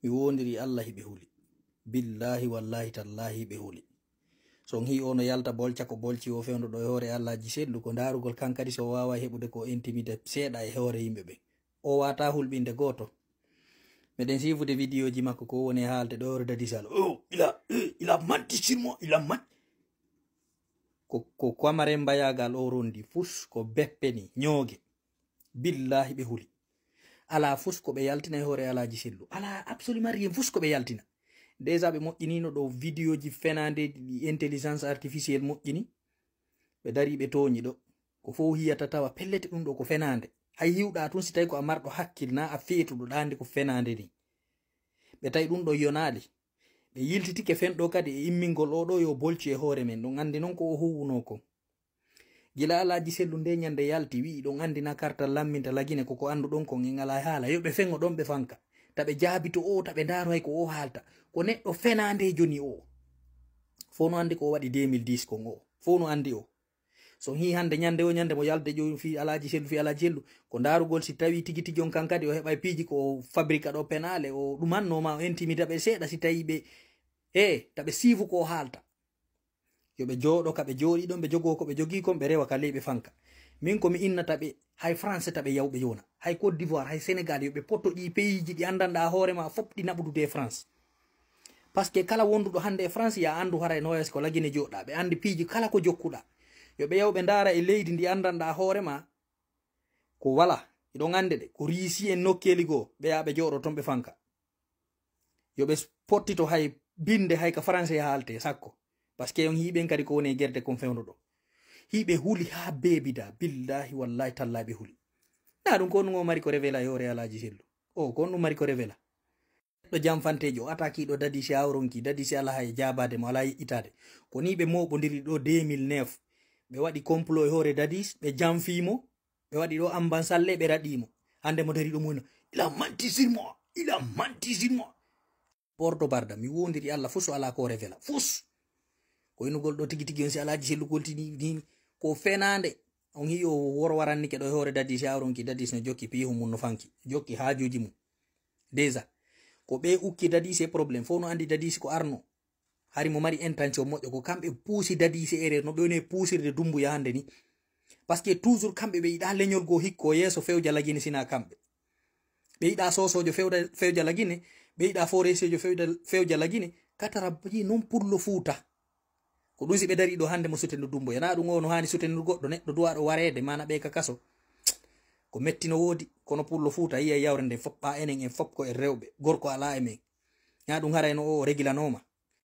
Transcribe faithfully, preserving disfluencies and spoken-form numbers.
Mi wondiri Allah hiɓe huli. Billahi wallahi tallahi hiɓe huli. So on hii o no yalta bolca ko bolci o fewndo ɗo e hoore Alhaji Sellu, ko ndaarugol kan kadi so o waaway heɓude ko intimité seeɗa e hoore yimɓe ɓen. O waata hulɓinde gooto. Meɗen siifude vidéo ji makko ko woni e haalde ɗo e hoore Dadis Sall. Oh, il a, eh, il a menti sur moi, il a menti. Ko, ko Kwamaren mbayaagal o rondi fus ko beppe ni, ñooge. Billahi ɓe huli. Alaa fus ko ɓe yaltina e hoore Alhaji Sellu. Alaa absolument rien fus ko ɓe yaltina. Déjà ɓe moƴƴinino ɗo vidéo ji fenaandeeji ɗi intelligence artificielle moƴƴini. Ɓe dari ɓe tooñi ɗo. Ko fof hiyata tawa pellet ɗum ɗo ko fenaande. Hay hiwɗa tun si tawi ko a marɗo hakkil na a feetuɗo ɗaande ko fenaande ni. Ɓe tawi ɗum ɗo yonaali. Ɓe yiltitike fen ɗo kadi e immingol o ɗo yo bolcu e hoore men. Ɗum anndi noon ko o huwwunoo kon. Gila Alhaji Sellu nde ñande yalti, wi'i ɗon anndi na kartal lamminta Lagine ko ko annduɗon kon en alaa haala. Yo ɓe feŋo ɗon ɓe fanka. Ta ɓe jaabito o, ta ɓe ndaaro hay ko o haalta. Ko neɗɗo fenaande joni o. Fof no anndi ko o waɗi deux mille dix kon o. Fof no anndi o. So hii hannde ñande o ñande mo yalde ƴowi fii Alhaji Sellu, fii Alhaji Sellu. Ko ndaarugol si tawi tigi tigi on kan kadi o heɓay piiji ko o fabrika ɗo penaale, o ɗumanno ma o intimida ɓe seeɗa si tawi ɓe, e, ta ɓe siifu ko o haalta. Yo ɓe jooɗo ka ɓe jooɗi ɗon, ɓe jogoo ko ɓe jogii kon, ɓe rewa ka ley ɓe fanka. Min ko mi innata ɓe, hay France ta ɓe yaw ɓe yona. Hay Côte d'Ivoire, hay Sénégal, yo ɓe potto ɗi pays ji ɗi anndanɗa hoore ma fof ɗi naɓudude e France. Parce que kala wonduɗo hannde e France, ya anndu haray no wayas ko Lagine jooɗɗa. Ɓe anndi piiji kala ko jokkuɗa. Yo ɓe yaw ɓe ndaara e leydi ndi anndanɗa hoore ma ko wala. Iɗon annde ɗe, ko Riisi en nokkeeli goo, ɓe yaa ɓe jooɗo ton ɓe fanka. Yo ɓe pottito hay binde hay ka français haalte sakko. Parce que on hiiɓen kadi ko woni e gerde kon fewndo ɗo. Hiiɓe huli haa beebida, billahi wallahi tallahi ɓe huli. Na ɗum ko on ɗum o mari ko revela e hoore Alhaji Sellu. O ko on ɗum mari ko revela. Ɗo janfanteejo o ataki ɗo Dadis a o ronki, Dadis ala hay jaabaade mo, ala yeƴƴitaade. Ko ni ɓe mooɓondiri ɗo deux mille neuf. Ɓe waɗi complot e hoore Dadis, ɓe janfii mo, ɓe waɗi ɗo amban salle, ɓe raɗi mo. Hannde mo dari ɗo mo wino, il a menti sur moi, il a menti sur moi. Porto Barda, mi wondiri Allah fus o ala ko revela, fus. Ko inugol ɗo tigi tigi on si Alhaji Sellu golti ni, ni, ko fenaande. On hii o woro warannike ɗo e hoore Dadis a o ronki, Dadis no jokki piihu mum no fanki, jokki haajuuji mum. Déjà, ko ɓe ukki Dadis e problème, fof no anndi Dadis ko arno. Hari mo mari intention moƴƴo, ko kamɓe puusi Dadis e erreur, no ɓe woni e puusirde Dumbuya hannde ni. Parce que toujours kamɓe ɓe yiɗa leñol goo hikko yeeso fewja Lagine sina kamɓe. Ɓe yiɗa soosoojo fewda, fewja Lagine, ɓe yiɗa foreseejo fewda, fewja Lagine, katara ji non pullo Fuuta. Ko ɗum si ɓe darii ɗo hannde mo sutenu Dumbuya, na ɗum o no haani sutenu goɗɗo neɗɗo duwaaɗo wareede, mana ɓe ka kaso. Ko metti no woodi, kono pullo Fuuta yiya yawre nde fof, ɓa enen en fof ko en rewɓe, gorko alaa e men. Na ɗum haray no o regilanooma.